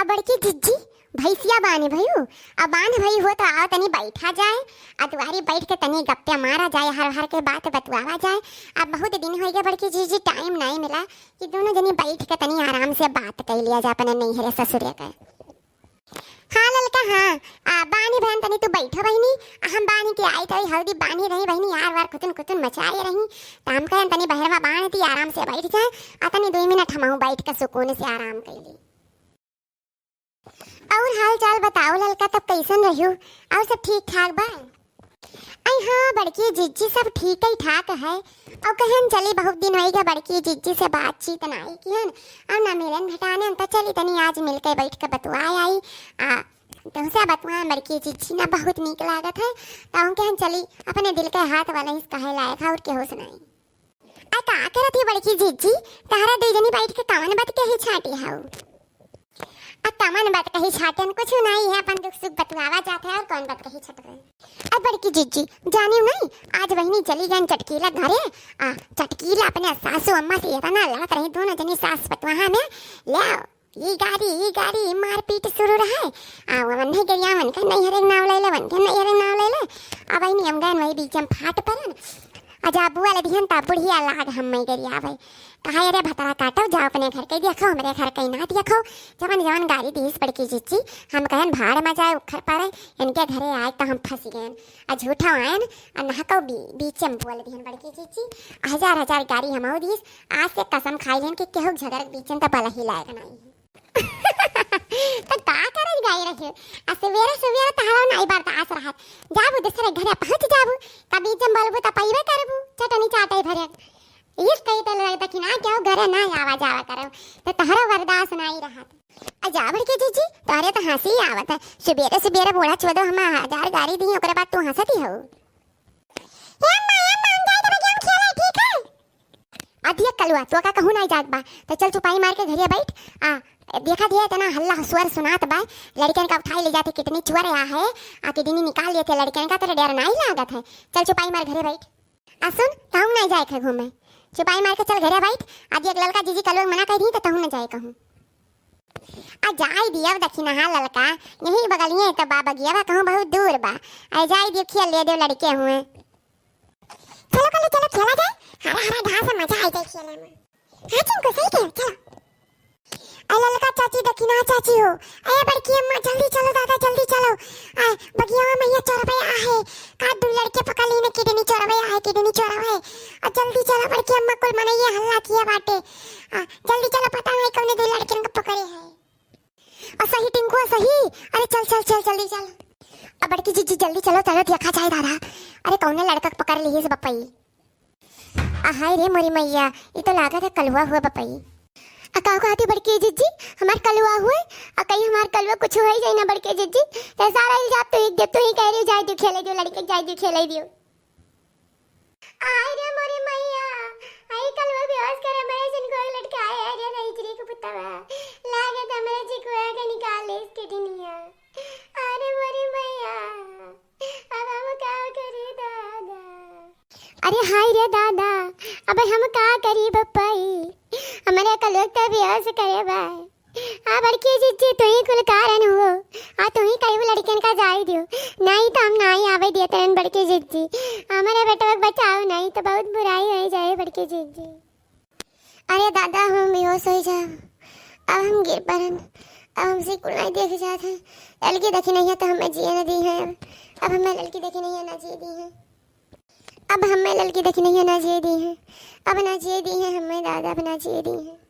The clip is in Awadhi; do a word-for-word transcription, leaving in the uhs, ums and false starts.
बड़की जिज्जी, भैंसिया बान्हे भयू? अब बान्हे भई हो तो आओ तनी बैठा जाए, आ दुआरी बैठ के तनी गप्पे मारा जाए, हर हर के बात बतुआवा जाए। अब बहुत दिन होइ गए बड़की जिज्जी, टाइम नाई मिला कि दोनों जनी बैठ के तनी आराम से बात कइ लिया जा अपने नैहरे ससुरे के। हाँ ललका, हाँ, आ, बान्हे भयन तनी तू बैठो बहिनी, आ हम बान्हे के आई तो हल्दी बान्हे रही बहिनी, यार वार खुतुन खुतुन मचाए रही, त हम कहन तनी बहरवा बान्ह दी, आराम से बैठ जाए, आ तनी दुई मिनट हमहू बैठ के सुकून से आराम कइ ली। और हाल चाल बताओ ललका, तब कैसन रह्यू? और सब ठीक ठाक बा? अई हाँ बड़की जिज्जी, सब ठीक ही ठाक है। और कहन चली, बहुत दिन होइगा बड़की जिज्जी से बातचीत नाई किहन, और ना मिलन भेटाने, तो चली तनी आज मिलके बैठ के बतुआ आई। आ तुमसे बतुआ बड़की जिज्जी ना बहुत नीक लागत है, तो हम कहन चली अपने दिल के हाथ वाला ही कहे लायक है, और केहू से नाई। आ का करत ही बड़की जिज्जी, तहरा दुई जनी बैठ के कवन बतकही छाटी हऊ? आ कवन बतकही छाटन, कुछ नहीं है, अपन दुख सुख बतुआवा जात है, और कौन बतकही छटकन। आ बड़की जिज्जी, जानियो नहीं, आज बहिनी चली गयन चटकीला घरे, आ चटकीला अपने सासू अम्मा से इतना लड़त रही, दोनों जनी सास पतवाहा में, ले आओ, ई गारी, ई गारी, मारपीट शुरू रहे। आ, वो वन्हे गरिया, वनके नैहरे के नाव ले ले, वनके नैहरे के नाव ले ले। अब आई नियम गयन वही बीच में फाट परन। आ जा बुआ ले दिहन ता बुढ़िया लाग हम मई गरिया आवे। कहा, "अरे भतरा काटो, जाओ अपने घर के देखो, हमरे घर के ना देखो।" जवन जवन गारी दीस बड़की जिज्जी, हम कहन, "भाड़ में जाए उखर पड़े, इनके घरे आए तो हम फंस गए।" आ झूठा आयन, आ नहको बी-, बीच में बोल दिहन बड़की जिज्जी। हजार हजार गारी हमहू दीस, आज से कसम खाई लेन कि केहू झगड़ के बीच में तो बलही लायक नहीं है। तो का करत गाई रहे? आ सवेरे सवेरे तहरा नाई बर्दाश्त रहत। जाबू दूसरे घरे पहुँच जाबू, तब बीच में बोलबू तो पइबे करबू, चटनी चाटे भरे। इस कही तो लगता कि ना केहू घरे ना आवा जावा करब, तो तहरा बर्दाश्त नाई रहत। आ जा बड़की जिज्जी, तोहरे तो हँसी आवत है। सवेरे सवेरे बूढ़ा चोदो हम हजार गारी दी, ओकरे बाद तू हँसती हो। ए अम्मा, ए अम्मा, हम जाई तो बगिया में खेले, ठीक है? आ दिया कलुआ, तो का कहूँ नाई जात बा, तो चल चुपाई मार के घरे बैठ। आ देखा दिया इतना हल्ला स्वर सुनात बा, लड़कन का उठाई ले जाते, किडनी चोर आ है, आ किडनी निकाल लेते लड़कन का, तेरे डर नाई लागत है। चल चुपाई मार घरे बैठ। आ सुन, कहूँ नाई जाए के घूमे, चुपाई मार के चल घरे बैठ। आ देख ललका जिज्जी कलुआ मना कर दी तो कहूँ ना जाए कहूँ। आ जाई दियब दखिनहा ललका, यही बगलिए तो बा बगिया बा, कहूँ बहुत दूर बा। आ जाई दियब खेल ले देव लड़के हुए। चलो कलू, चलो खेला जाए, हरा हरा घास में मजा आ जाए खेले में। हाँ चिंकू, सही कहे, चलो। आ ललका चाची, दखिनहा चाची हो, ए बड़की अम्मा, जल्दी चलो दादा, जल्दी चलो। आ बगिया में ये चोरवे आहे, का दू लड़के पकड़ ली ने, किडनी चोरवे आहे, किडनी चोरवे। आ जल्दी चलो बड़की अम्मा, कुल मनइया हल्ला किया बाटे। आ जल्दी चलो, पता नहीं कौने दू लड़कन को पकड़े है। आ सही टिंकू, आ सही। अरे चल, चल, चल, जल्दी चल। अब बड़की जिज्जी जल्दी चलो, चलो देखा जाए दादा। अरे कौने लड़का के पकड़ लिहिस बपई। आ हाय रे मोरी मैया, ई तो लागत है कलुआ हुआ बपई। आ का कहती बड़की जिज्जी, हमार कलुआ हुए? आ कहीं हमार कलुआ कुछ हो ही जाई ना बड़की जिज्जी, तो सारा इल्जाम तो एक दे, तू ही कह रही जाए दो खेले, जो लड़के जाए दो खेले दियो। आई रे मोरी मैया, आई कलवा बेहोश करे मरे जिनको लटकाए, अरे नहीं चिरी को पुतवा, लागे त मरे जिकुआ के निकाल ले इसके डिनिया। अरे मोरी मैया, अब हम का करी दादा? अरे हाय रे दादा, अब हम का करी बप्पई, हमरे कलवा त बेहोश करे बा। आ बड़की जिज्जी, तू ही कुल कारण हो। आ तू ही कहियो लड़कन का जाए दियो, नहीं तो हम ना ही आवे दिए तरन बड़की जिज्जी। हमारे बेटवा के बचाओ, नहीं तो बहुत बुराई हो जाए बड़की जिज्जी। अरे दादा, हम बेहोश हो जाए, अब हम गिर पड़न, अब हमसे कुल नहीं देख जात है। लड़की देखी नहीं है तो हमें जिए न दी है, अब हमें लड़की देखी नहीं है ना जिए दी है। अब हमें ललकी दखिनैया ना जिए दी है, अब ना जिए दी है हमें दादा, अब ना जिए दी है।